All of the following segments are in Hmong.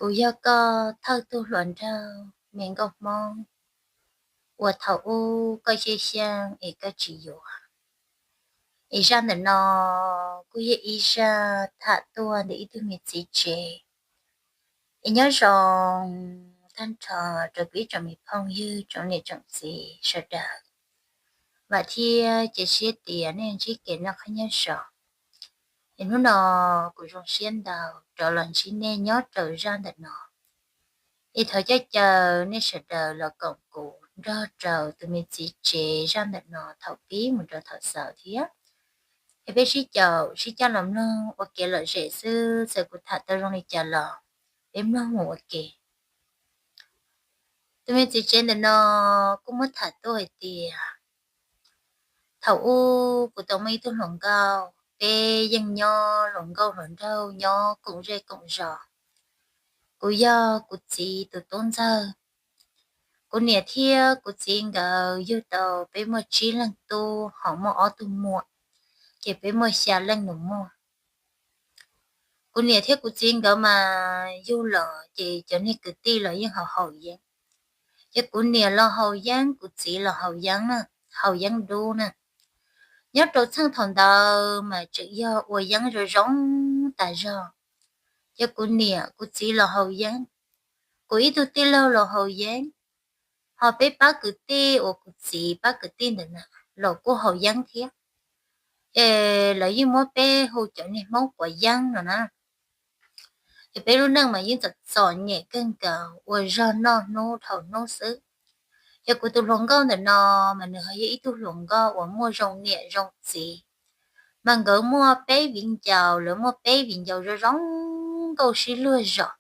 Kuv yog koj thawj tug hluas nraug me nkauj Hmoob uas thaum ub koj xyab xyeeb es koj tsis yuav. Es zaj ntawm no kuj yog ib zaj tham tuaj ntawm ib tug me txiv tsev. Es nyob zoo tag nrho rau kuv ib tsoom me phooj ywg tsoom niam tsoom txiv sawv daws. Vam thiab cia siab tias nej ntsib kev noj qab nyob zoo. Es hnub no kuv zoo siab ntau rov los ntsib nej nyob rau zaj ntawm no. Es thov caw caw nej sawv daws los koom kuv nrog rau tus me txiv tsev zaj ntawm no thaum pib mus rau thaum xaus thiab. Es peb sib caum sib coj los mloog ua kev lom zem xwb, txawm kuv tham tau zoo li cas los peb mloog mus ua ke. Tus me txiv tsev ntawm no kuj muab tham tuaj hais tias thaum ub kuv tau muaj ib tug hluas nkauj, peb yeej nyob hluas nkauj hluas nraug nyob koom zej koom zos. Kuv yog kuv txiv tus tub ntxawg. Kuv niam thiab kuv txiv nkawd yug tau peb muaj tsib leeg tub ho muaj ob tug muam, ces peb muaj xya leej nus muag. Kuv niam thiab kuv txiv nkawd mas yug los ces cov niag kwv tij los yeej haus haus yeeb. Ces kuv niam los haus yeeb, kuv txiv los haus yeeb na, haus yeeb dub na. Nyob rau txheej thaum ntawd mas tseem yog ua yeeb zoo zoo tas zog. Ces kuv niam kuv txiv los haus yeeb, kuv ib tug tij laug los haus yeeb, ho peb pab kwv tij uas kuv txiv pab kwv tij ntawd na los kuj haus yeeb thiab. Ces lawv yeej muab peb hu cov niag Hmoob quav yeeb no na. Ces peb lub neej mas yeej txom txom nyem kawg nkaus, ua zog noj hnub dhau hnub xwb. Ces kuv tus hluas nkauj ntawm no mas nws ho yog ib tug hluas nkauj uas muaj zoo niam zoo txiv, mas nkawd muaj peb viv ncaus, lawv muaj peb viv ncaus zoo zoo nkauj sib luag zos.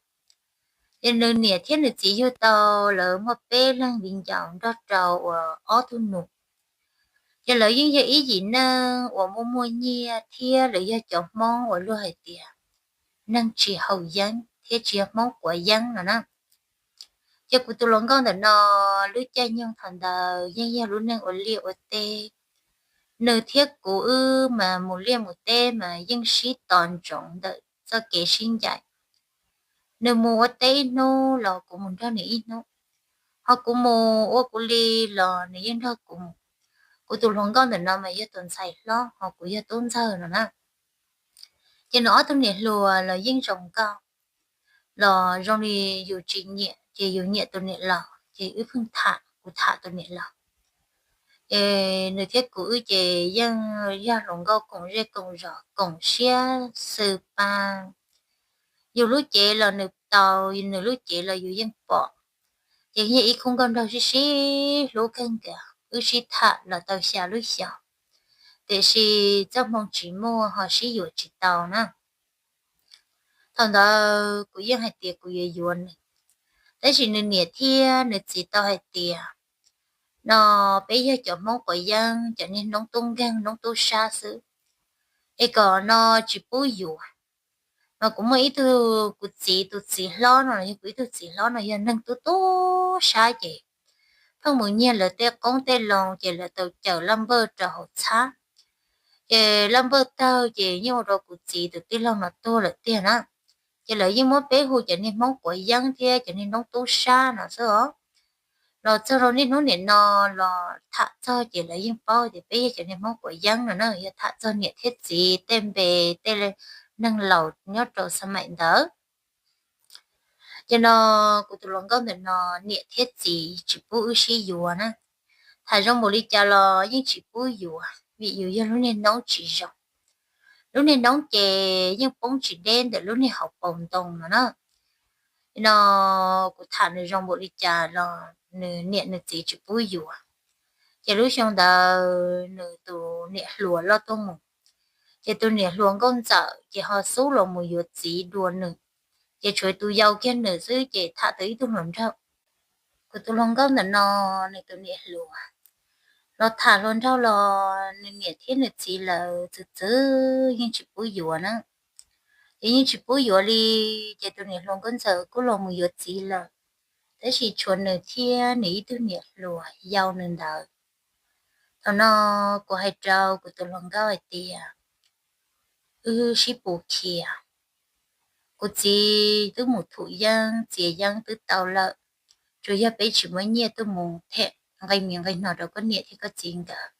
Ces nws niam thiab nws txiv yug tau lawv muaj peb leeg viv ncaus nrog rau uas ob tug nus. Ces lawv yeej yog ib yim neeg uas muaj muaj nyiaj thiab lawv yog cov Hmoob uas luag hais tias neeg tsis haus yeeb thiab tsis yog Hmoob quav yeeb no na. Ces kuv tus hluas nkauj ntawm no lub caij nyoog thaum ntawd yeej yog lub neej ua liaj ua teb. Nws thiab kuv wb mas mus liaj mus teb mas yeej sib tos ntsoov ntawm txoj kev sib ncaim. Nws mus ua teb ib hnub los kuv mus nrog nws ib hnub, ho kuv mus ua kuv li los nws yeej nrog kuv mus. Kuv tus hluas nkauj ntawm no mas yog tus ntxhais hlob ho kuv yog tub ntxawg no na. Ces nws ob tug niam hluas los yeej zoo nkauj, los zoo li yus tsis nyiam ces yus nyiam tus niam laus, ces wb pheej tham, kuv tham tus niam laus. Ces nws thiab kuv wb ces yeej yog hluas nkauj koom zej koom zos koom siab xwb pab. Yus lub cev los nws tau, nws lub cev los yus yeej pom. Ces yog ib khub nkauj nraug sib sib hlub kawg nkaus, wb sib tham los tau xya lub xyoos, tiam sis txoj hmoo tsis muaj ho sib yuav tsis tau na. Thaum ntawd kuv yeej hais tias kuv yuav yuav nws, tab sis nws niam thiab nws txiv tau hais tias no peb yog cov Hmoob quav yeeb, cov niag noob tub nkeeg noob tub sab xwb, es kom no tsis pub yuav. Mas kuv muaj ib tug, kuv txiv tus txiv hlob no, yog kuv ib tug txiv hlob no yog neeg tub tub sab ces pheej mus nyiag lawv tej qoob tej loo ces lawv tau cawm laj npawj rau hauv txhab. Ces laj npawj tawg ces yeej ua rau kuv txiv tus tij laug no tuag lawm tiag na. Ces lawv yeej muab peb hu cov niag Hmoob quav yeeb thiab cov niag noob tub sab no xwb os. Los txog rau niaj hnub nim no los tham txog ces lawv yeej paub tias peb yog cov niag Hmoob quav yeeb no na, yog tham txog niam thiab txiv tej npe tej neeg laus nyob rau xab maim ntawd. Ces no kuv tus hluas nkauj ntawm no niam thiab txiv tsis pub wb sib yuav na. Tham zoo npaum li cas los yeej tsis pub yuav vim yus yog lub niag noob tsis zoo. Lub niag noob ces yeej poob tsis deb ntawm lub niag hauv paus ntoo no na. No kuv tham nws zoo npaum li cas los nws niam nws txiv tsis pub yuav. Ces lub xyoo ntawd nws tus niam hluas loj tuaj mus, ces tus niam hluas nkauj ntxawm ces ho xub los mus yuav txiv dua nws, ces tshuav tus yau kiag nws xwb ces tham tau ib tug hluas nraug. Kuv tus hluas nkauj ntawm no nws tus niam hluas los tham hluas nraug los nws niam thiab nws txiv lawv txwv txwv yeej tsis pub yuav na. Ces yeej tsis pub yuav li, ces tus niam hluas nkauj ntxawm kuj los mus yuav txiv lawm, tab sis tshuav nws thiab nws ib tug niam hluas yau nws ntawd. Thaum no kuv hais rau kuv tus hluas nkauj hais tias wb sib pus khiav, Kuv txiv twb mus thum yeeb txiav yeeb twb tau lawm, tsuas yog peb tsis muaj nyiaj tuaj mus them nqe mis nqe hno rau koj niam thiab koj txiv nkawd.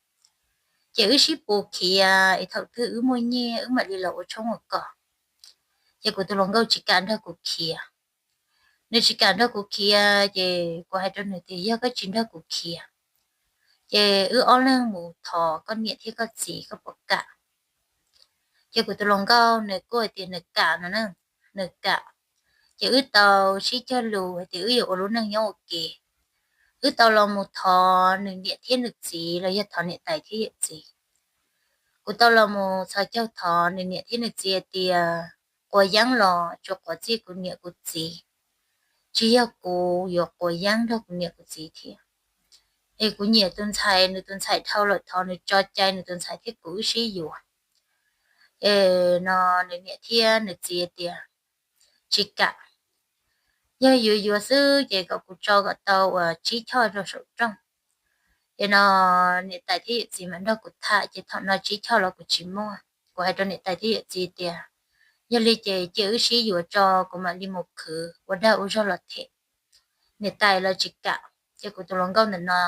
Ces wb sib pus khiav es thaum twg wb muaj nyiaj wb mam li los ua tshoob ua kos. Ces kuv tus hluas nkauj tsis kam nrog kuv khiav. Nws tsis kam nrog kuv khiav ces kuv hais rau nws tias yog koj tsis nrog kuv khiav, ces wb ob leeg mus thov koj niam thiab koj txiv koj puas kam. Ces kuv tus hluas nkauj nws kuj hais tias nws kam no na, nws kam. Ces wb tau sib cog lus hais tias wb yuav ua lub neej nyob ua ke. Wb tau los mus thov nws niam thiab nws txiv los yog thov niam tais thiab yawm txiv. Kuv tau los mus txhos caug thov nws niam thiab nws txiv hais tias quav yeeb los tsuas quav txij kuv niam kuv txiv, tsis yog kuv yuav quav yeeb nrog kuv niam kuv txiv thiab. Es kuv nyiam tus ntxhais, nws tus ntxhais dhau lawm thov nws tso cai nws tus ntxhais thiab kuv wb sib yuav. Es no nws niam thiab nws txiv tias tsis kam, yog yuav yuav xwb ces kom kuv tso kom tau uas tsib choj rau saum rooj. Ces no niam tais thiab yawm txiv mam nrog kuv tham, ces thaum no tsib choj los kuv tsis muaj. Kuv hais rau niam tais thiab yawm txiv tias yog li ces cia wb sib yuav tso, kuv mam li mus khwv ua dag ua zog los them. Niam tais los tsis kam, ces kuv tus hluas nkauj ntawm no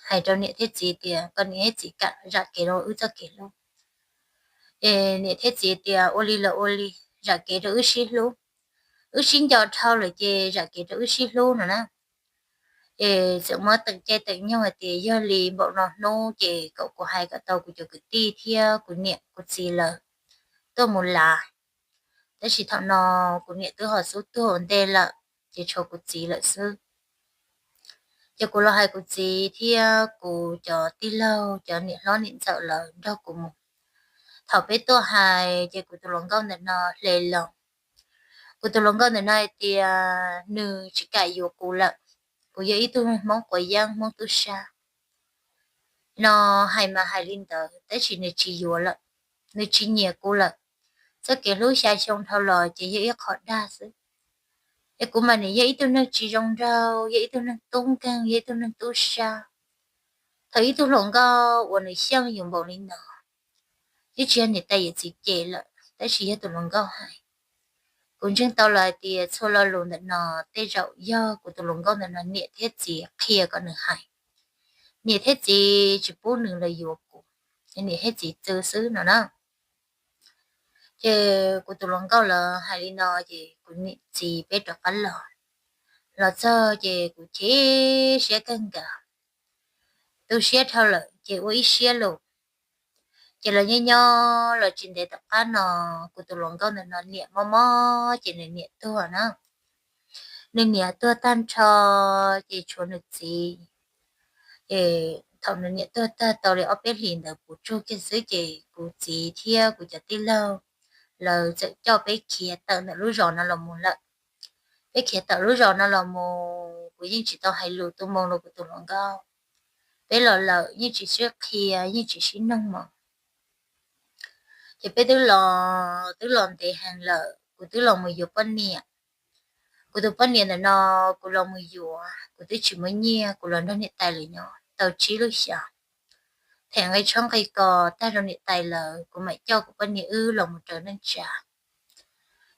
hais rau niam thiab txiv tias kom niam thiab txiv kam zam kev rau wb txoj kev hlub. Es niam thiab txiv tias ua li los ua li, zam kev rau wb sib hlub. Wb sib nco dhau lawm ces zam kev rau wb sib hlub no na. Es txawm muab teem caij teem nyoog hais tias yog li npaum no hnub ces kom kuv hais kom tau kuv cov kwv tij thiab kuv niam kuv txiv lawv tuaj mus lav. Tab sis thaum no kuv niam twb ho xub tuag ua ntej lawm, ces tshuav kuv txiv lawm xwb. Ces kuv los hais kuv txiv thiab kuv cov tij laug cov niam hlob niam ntxawm lawv nrog kuv mus. Thaum peb tuaj hais ces kuv tus hluas nkauj ntawm no hle los. Kuv tus hluas nkauj ntawm no hais tias nws tsis kam yuav kuv lawm, kuv yog ib tug Hmoob quav yeeb Hmoob tub sab. No hais mas hais li ntawd tab sis nws tsis yuav lawm, nws tsis nyiam kuv lawm. Txoj kev hlub xya xyoo dhau los ces yog ib qho dag xwb. Es kuv mas nws yog ib tug neeg tsis zoo nraug, yog ib tug neeg tub nkeeg, yog ib tug neeg tub sab. Thaum ib tug hluas nkauj uas nws xyeej yus npaum li no, twb tsis yog niam tais yawm txiv cem lawm tab sis yog tus hluas nkauj hais. Kuv ntseeg tau los hais tias txhua lo lus ntawm no tej zaum yog kuv tus hluas nkauj ntawm no niam thiab txiv qhia kom nws hais. Niam thiab txiv tsis pub nws los yuav kuv, niam thiab txiv txwv xwb no na. Ces kuv tus hluas nkauj lawv hais li no ces kuv niam txiv peb rov qab los. Los txog ces kuv chim siab kawg nkaus, tu siab dhau lawm ces ua ib siab lus. Ces los nyob nyob los tsis ntev tom qab no, kuv tus hluas nkauj ntawm no niam mob mob ces nws niam tuag na. Nws niam tuag tag nrho ces tshuav nws txiv. Ces thaum nws niam tuag tag tau li ob peb hlis ntawd puv tsug kiag xwb ces kuv txiv thiab kuv cov tij laug lawv txawm coj peb khiav tawm ntawm lub zos no los mus lawm. Peb khiav tawm lub zos no los mus, kuv yeej tsis tau hais lus tu moo rau kuv tus hluas nkauj. Peb los lawm yeej tsis sib qhia yeej tsis sib noog mos. Ces peb twb los twb los ntev heev lawm, kuv twb los mus yuav poj niam. Kuv tus poj niam ntawm no kuv los mus yuav, kuv twb tsis muaj nyiaj, kuv los nrog niam tais lawv nyob tau tsib lub xyoos. Them nqi tshoob nqi kos tag rau niam tais lawv, kuv mam coj kuv poj niam wb los mus raws neej tsa.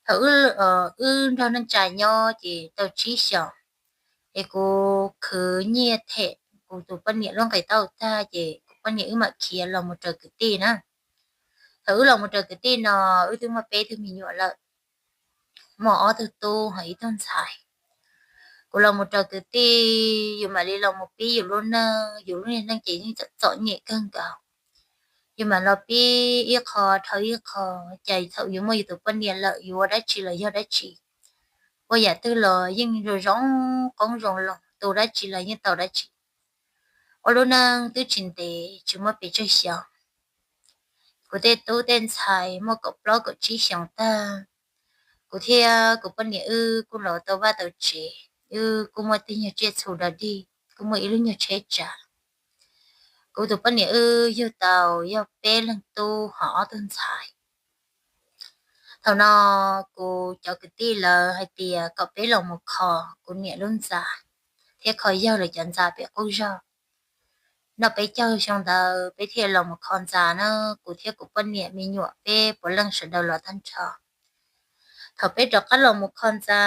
Thaum wb nrog neej tsa nyob ces tau tsib xyoos, es kuv khwv nyiaj them kuv tus poj niam lub nqi taub hau tag ces kuv poj niam wb mam khiav los mus raws kwv tij na. Thaum wb los mus raws kwv tij no, wb twb muaj peb tug me nyuam lawm, muaj ob tug tub ho ib tug ntxhais. Kuv los mus raws kwv tij, yus mam li los mus pib yus lub neej, yus lub niag neej ces yeej txom txom nyem kawg nkaus. Yus mam los pib ib qho dhau ib qho, cas thaum yus muaj yus tus poj niam lawm yus ua dab tsi los yog dab tsi, ua yam twg los yeej zoo zoo qoob zoo loo, tu dab tsi los yeej tau dab tsi. Ua lub neej twb tsis ntev tsis muaj pes tsawg xyoo, kuv tej tub tej ntxhais muaj kaum plaub kaum tsib xyoos tag. Kuv thiab kuv poj niam wb kuj los tau vaj tau tsev, wb kuj muaj tej nyuag tsiaj txhu dog dig, kuj muaj ib lub nyuag tsheb tsav. Kuv tus poj niam wb yug tau yog peb leeg tub ho ob tug ntxhais. Thaum no kuv cov kwv tij lawv hais tias kom peb los mus kho kuv niam lub ntxa thiab kho yawg lawv cov ntxa pem qub zog. Noj peb caug xyoo ntawd peb thiaj los mus kho ntxa na, kuv thiab kuv poj niam me nyuam peb puav leej sawv daws los tag nrho. Thaum peb rov qab los mus kho ntxa,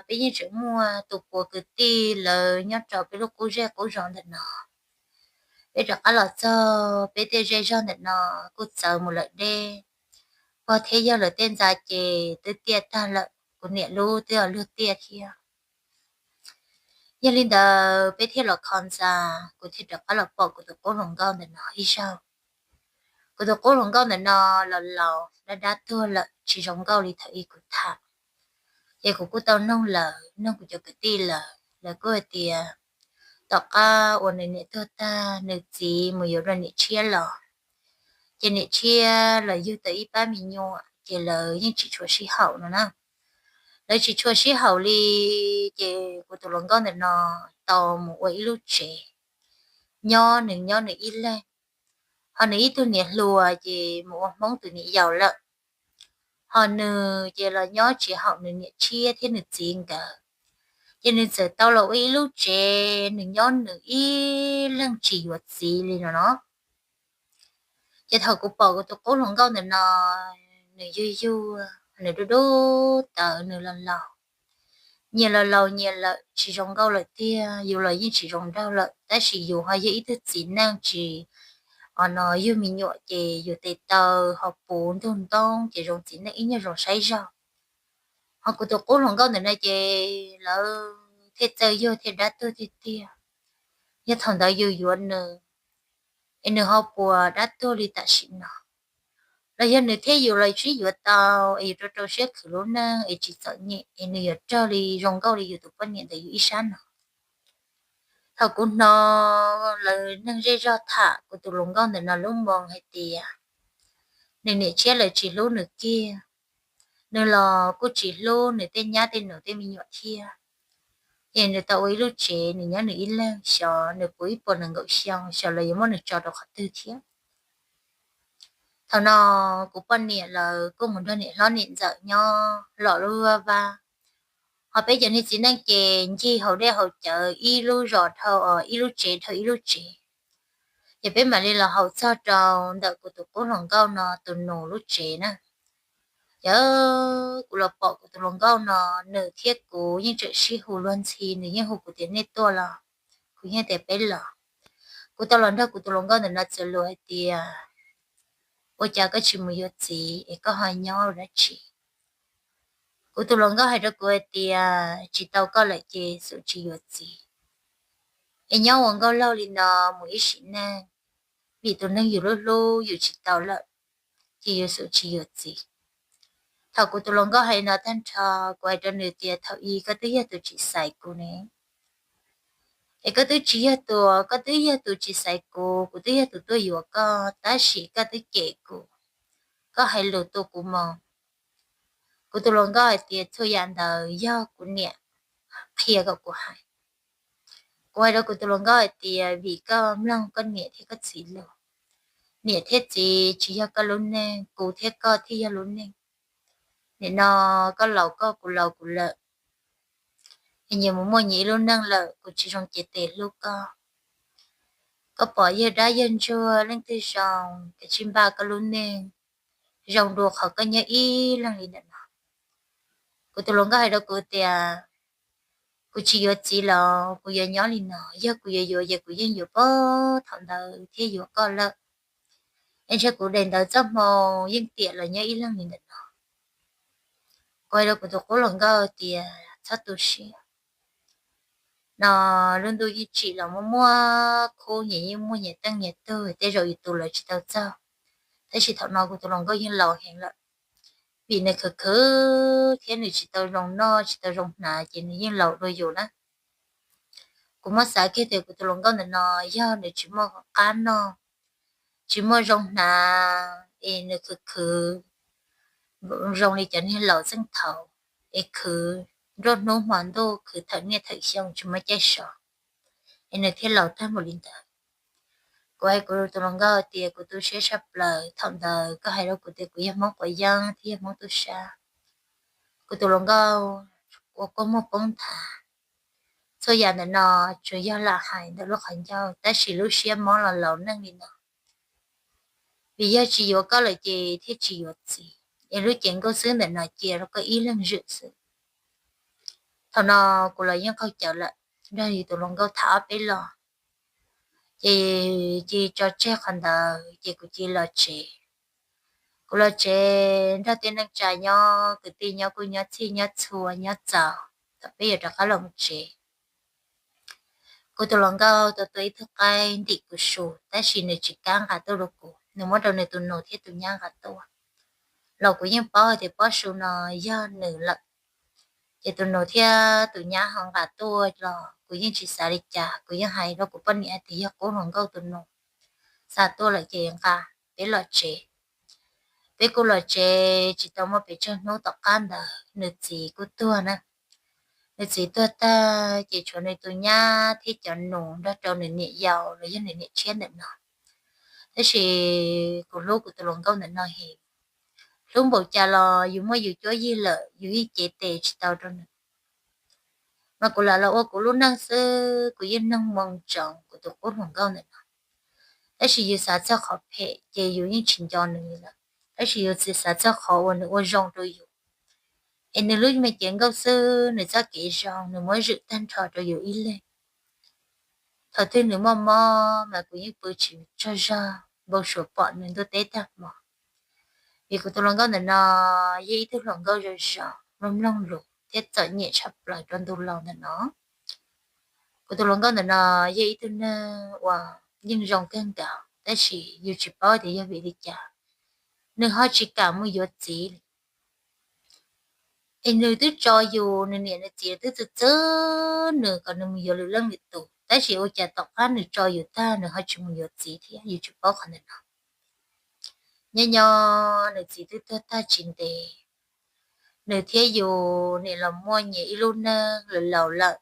peb yeej tseem muaj tus puas kwv tij lawv nyob rau peb lub qub zej qub zos ntawm no. Peb rov qab los txog peb tej zej zog ntawm no kuj txawv mus lawm deb. Pog thiab yawg lawv tej ntxa ces twb tiaj tag lawm, kuv niam lub twb luag tiaj thiab. Yog li ntawd peb thiaj los kho ntxa, kuv thiaj rov qab los pom kuv tus qub hluas nkauj ntawm no ib zaug. Kuv tus qub hluas nkauj ntawm no los laus dab dab tuag lawm, tsis zoo nkauj li thaum ub kuv tham. Ces kuv kuj tau noog lawv, noog kuv cov kwv tij lawm, lawv kuj hais tias tom qab uas nws niam tuag tag, nws txiv mus yuav dua niam tshiab los, ces niam tshiab los yug tau ib pab me nyuam, ces lawv yeej tsis tshua sib haum no na. Lawv tsis tshua sib haum li, ces kuv tus hluas nkauj ntawm no tau mus ua ib lub tsev, nyob nws nyob nws ib leeg. Ho nws ib tug niam hluas ces mus ua Hmoob tus niam yau lawm. Ho nws ces los nyob tsis haum nws niam tshiab thiab nws txiv nkawd, ces nws txawm tau los ua ib lub tsev, nws nyob nws ib leeg tsis yuav txiv li no no. Ces thaum kuv pom kuv tus qub hluas nkauj ntawm no, nws yuag yuag, nws dub dub tawv, nws los laus, nyias los laus nyias lawm, tsis zoo nkauj lawm tiag. Yus los yeej tsis zoo nraug lawm, tab sis yus ho yog ib tug txiv neej tsis, o no yug me nyuam ces yus tes taw ho puv ntug ntoo ces zoo txiv neej ib nyuag zoo saib zog. Ho kuv tus qub hluas nkauj ntawm no ces lawv thiaj txawj yuag thiaj dab tuag tiag tiag. Yog thaum ntawd yus yuav nws, es nws ho puas dab tuag li tam sim no, los yog nws thiab yus los sib yuav tau es yus rau rau siab khwv lub neej es tsis txom nyem es nws yuav raug li zoo nkauj li yus tus poj niam ntawd yus ib sab no. Thaum kuv hnov lawv neeg zej zog tham kuv tus hluas nkauj ntawm no lub moo hais tias nws niam tshiab lawv tsis hlub nws kiag, nws los kuj tsis hlub nws tej nyab tej nus tej me nyuam thiab. Ces nws tau ua ib lub tsev nws nyob nws ib leeg, xyov nws puv ib puas nees nkaum xyoo xyov lawv yuav muab nws tso rau qhov twg thiab. Thaum no kuv poj niam lawv kuj mus nrog niam hlob niam ntxawm nyob los lub vaj vab. Ho peb cov niag txiv neej ces ncig haus dej haus cawv ib lub zos dhau, ib lub tsev dhau ib lub tsev. Ces peb mam li los haus txog rau ntawm kuv tus qub hluas nkauj no tus nus lub tsev na. Ces kuv los pom kuv tus hluas nkauj no, nws thiab kuv yeej tseem sib hu luag ntxhi, nws yeej hu kuv tias nej tuaj los, kuv yeej tias peb los. Kuv tau los nrog kuv tus hluas nkauj ntawm no txawm lus hais tias ua cas koj tsis mus yuav txiv es koj ho nyob ua dab tsi? Kuv tus hluas nkauj hais rau kuv hais tias tsis tau koj lawm ces xum tsis yuav txiv. Es nyob ua nkauj laug li no mus ib sim neej, vim tus neeg yus hlub hlub yus tsis tau lawm, ces yus xum tsis yuav txiv. Thaum kuv tus hluas nkauj hais no tag nrho, kuv hais rau nws tias thaum ub koj twb yog tus tsis xaiv kuv ne, es koj twb tsis yog tus, koj twb yog tus tsis xaiv kuv, kuv twb yog tus tuaj yuav koj, tab sis koj twb cem kuv, koj hais lus tu kuv moo. Kuv tus hluas nkauj hais tias txhua yam ntawd yog kuv niam qhia kom kuv hais. Kuv hais rau kuv tus hluas nkauj hais tias vim koj mloog koj niam thiab koj txiv lus, niam thiab txiv tsis yog koj lub neej, kuv thiab koj thiaj yog lub neej. Nim no koj laus koj, kuv laus kuv lawm, es nyias mus muaj nyias ib lub neej lawm, kuv tsis zoo cev tes hlub koj. Koj pom yawg dab yawg ntsuag leej twg zoo, kav tsij npaj koj lub neej zoo dua qhov koj nyob ib leeg li ntawm no. Kuv tus hluas nkauj hais rau kuv tias kuv tsis yuav txiv los kuv yuav nyob li no, yog kuv yuav yuav ces kuv yeej yuav puag thaum ntawd thiab yuav koj lawm. Es ntshe kuv daim ntawv txoj hmoo yeej tiam los nyob ib leeg li ntawm no. Kuv hais rau kuv tus qub hluas nkauj tias txhob tu siab, no lub ntuj yeej tsim los muaj muaj khub, nyias yeej muaj nyias teej nyias tug, tej zaum yus tus lawv tsis tau txog. Tab sis thaum no kuv tus hluas nkauj yeej laus heev lawm, vim nws khwv khwv thiab nws tsis tau zoo noj tsis tau zoo hnav ces nws yeej laus dua yus na. Kuv muab xav kiag tias kuv tus hluas nkauj ntawm no yog nws tsis muaj qab noj, tsis muaj zoo hnav, es nws khwv khwv zoo li cov niag laus txheej thaud, es khwv nruab hnub hmo ntuj, khwv thawm niaj thawm xyoo tsis muaj caij so, es nws thiaj laus tag mus li ntawd. Kuv hais kuv tus hluas nkauj tias kuv tu siab tshaj plaws thaum ntawd koj hais rau kuv tias kuv yog Hmoob quav yeeb thiab yog Hmoob tub sab. Kuv tus hluas nkauj ua kua muag poob nthav. Txhua yam ntawm no tsuas yog lam hais ntawm lub qhov ncauj, tab sis lub siab mob los laus neej li no. Vim yog tsis yuav koj lawm ces thiaj tsis yuav txiv. es lub cev nkauj xwb ntawm no cia rau koj ib leeg zwm xwb. Thaum no kuv los yeej qaug cawv lawm, nrog yus tus hluas nkauj tham ob peb los, ces cia tso tseg qhov ntawd ces kuv cia los tsev. Kuv los tsev nrog tej neej tsa nyob, kwv tij nyob kuj nyob txhij nyob txhua nyob txaus thaum peb yuav rov qab los mus tsev. Kuv tus hluas nkauj tau tua ib tug qaib ntim kuv su, tab sis nws tsis kam nqa tuaj rau kuv, nws muab rau nws tus nus thiab tus nyab nqa tuaj. Los kuv yeej paub hais tias pob su no yog nws lawm, ces tus nus thiab tus nyab ho nqa tuaj los kuv yeej tsis xav li cas, kuv yeej hais rau kuv poj niam hais tias yog qub hluas nkauj tus nus xa tuaj lawm ces nqa, peb los tsev. Peb kuj los tsev tsis tau muaj pes tsawg hnub tom qab ntawd nws txiv kuj tuag na. Nws txiv tuag tag ces tshuav nws tus nyab thiab cov nus nrog rau nws niam yau los yog nws niam tshiab ntawm no. Tab sis kuv hlub kuv tus hluas nkauj ntawm no heev, hlub npaum cas los yus muaj yus cuab yig lawm yus yeej cev tes tsis tau rau nws. Mas kuv lam los ua kuv lub neej xwb, kuv yeej mloog moo ntsoov kuv tus qub hluas nkauj ntawm no. Tab sis yus xav txog qhov phem ces yus yeej tsis nco nws li lawm, tab sis yus tsis xav txog qhov uas nws ua zoo rau yus. Es nws lub me cev nkauj xwb, nws txoj kev zoo nws muab zwm tag nrho rau yus ib leeg. Thaum twg nws muaj mob mas kuv yeej pw tsis tsaug zog, npau suav pom nws ntuj teb tag hmo. Vim kuv tus hluas nkauj ntawm no yog ib tug hluas nkauj zoo zoo, mloog mloog lus thiab txom nyem tshaj plaws rau ntu laus ntawm no. Kuv tus hluas nkauj ntawm no yog ib tug neeg uas yeej zoo kawg nkaus, tab sis yus tsis paub tias yog vim li cas nws ho tsis kam mus yuav txiv li. Es nws twb tso yus, nws niam nws txiv twb txwv txwv nws kom nws mus yuav lwm leej lwm tus, tab sis ua cas tom qab nws tso yus tag nws ho tsis mus yuav txiv thiab, yus tsis paub qhov ntawm no. Nyob nyob nws txiv twb tuag tag tsis ntev, nws thiab yus nim los muaj nyias ib lub neej laus laus lawm.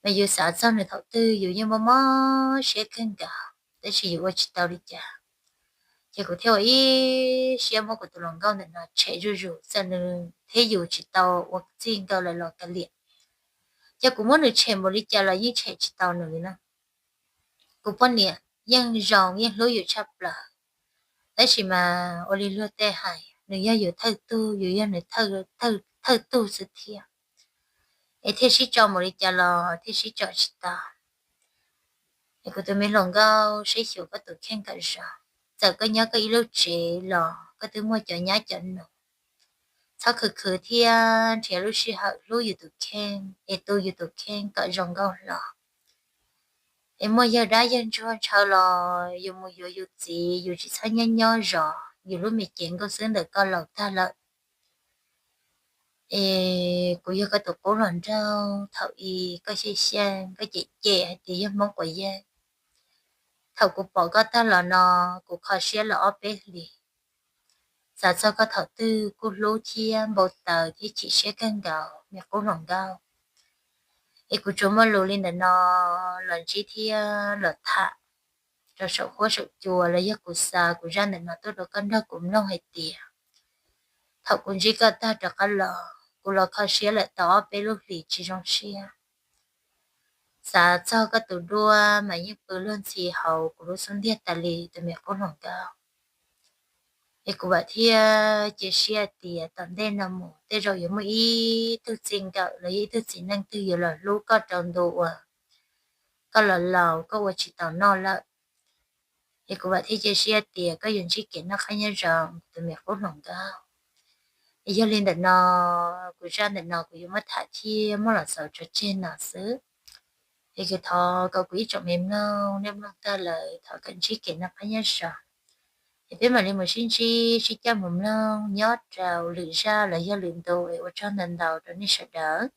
Mas yus xav txog nws thaum twg yus yeej mob mob siab kawg nkaus, tab sis yus ua tsis tau li cas. Ces kuv thiaj ua ib siab muab kuv tus hluas nkauj ntawm no tshem zuj zus, txawm nws thiab yus tsis tau ua txij nkawm lawm los kav liam, ces kuv muab nws tshem npaum li cas los yeej tshem tsis tau nws li na. Kuv poj niam yeej zoo yeej hlub yus tshaj plaws, tab sis mas ua li luag tej hais, nws yog yus thawj tug, yus yog nws thawj tug xwb thiab, es thiaj sib tso mus li cas los thiaj sib tso tsis tau. Es kuv tus me hluas nkauj, saib xyuas koj tus kheej kom zoo, txawm koj nyob koj ib lub tsev los koj twb muaj cov nyab cov nus, txhob khwv khwv thiab nrhiav lub sij hawm hlub yus tus kheej es tu yus tus kheej kom zoo nkauj hlo. Es muaj yawg dab yawg ntsuag ntshaw los yus mus yuav yus txiv, yus tsis txhob nyob nyob zov yus lub me cev nkauj xwb ntawm koj laus tag lawm. Es kuv yog koj tus qub hluas nraug, thaum ub koj xyeej xyeej koj cem cem hais tias yog Hmoob quav yeeb. Thaum kuv pom koj tag los no, kuv kho siab los ob peb hlis. Xav txog koj thaum twg kuj hlub thiab npau taws thiab chim siab kawg nkaus me qub hluas nkauj. Es kuv tsuas muaj lus li ntawm no los ntsib thiab los tham rau saum huab saum cua los yog kuv xa kuv zaj ntawm no tuaj rau koj nrog kuv mloog hais tias thaum kuv ntsib koj tag rov qab los kuv los kho siab lawm tau ob peb lub hlis tsis zoo siab. Xav txog koj tus duab mas yeej pw luag ntxhi hauv kuv lub xub ntiag tas li tus me qub hluas nkauj. Es kuv vam thiab cia siab hais tias tom ntej no mus tej zaum yuav muaj ib tug txij nkawm los yog ib tug txiv neej twg yuav los hlub koj rau ntu uas koj los laus koj ua tsis tau noj lawm. Es kuv vam thiab cia siab hais tias koj yuav ntsib kev noj qab nyob zoo tus me qub hluas nkauj. Es yog li ntawm no, kuv zaj ntawm no kuv yuav muab tham thiab muab los xaus tso tseg no xwb. Es kuv thov kom kuv ib tsoom me mloog, nej mloog tag lawm thov kom ntsib kev noj qab nyob zoo. Es peb mam li mus sib ntsib sib coj mus mloog nyob rau lwm zaj los yog lwm ntu es ua tsaug ntau ntau rau nej sawv daws.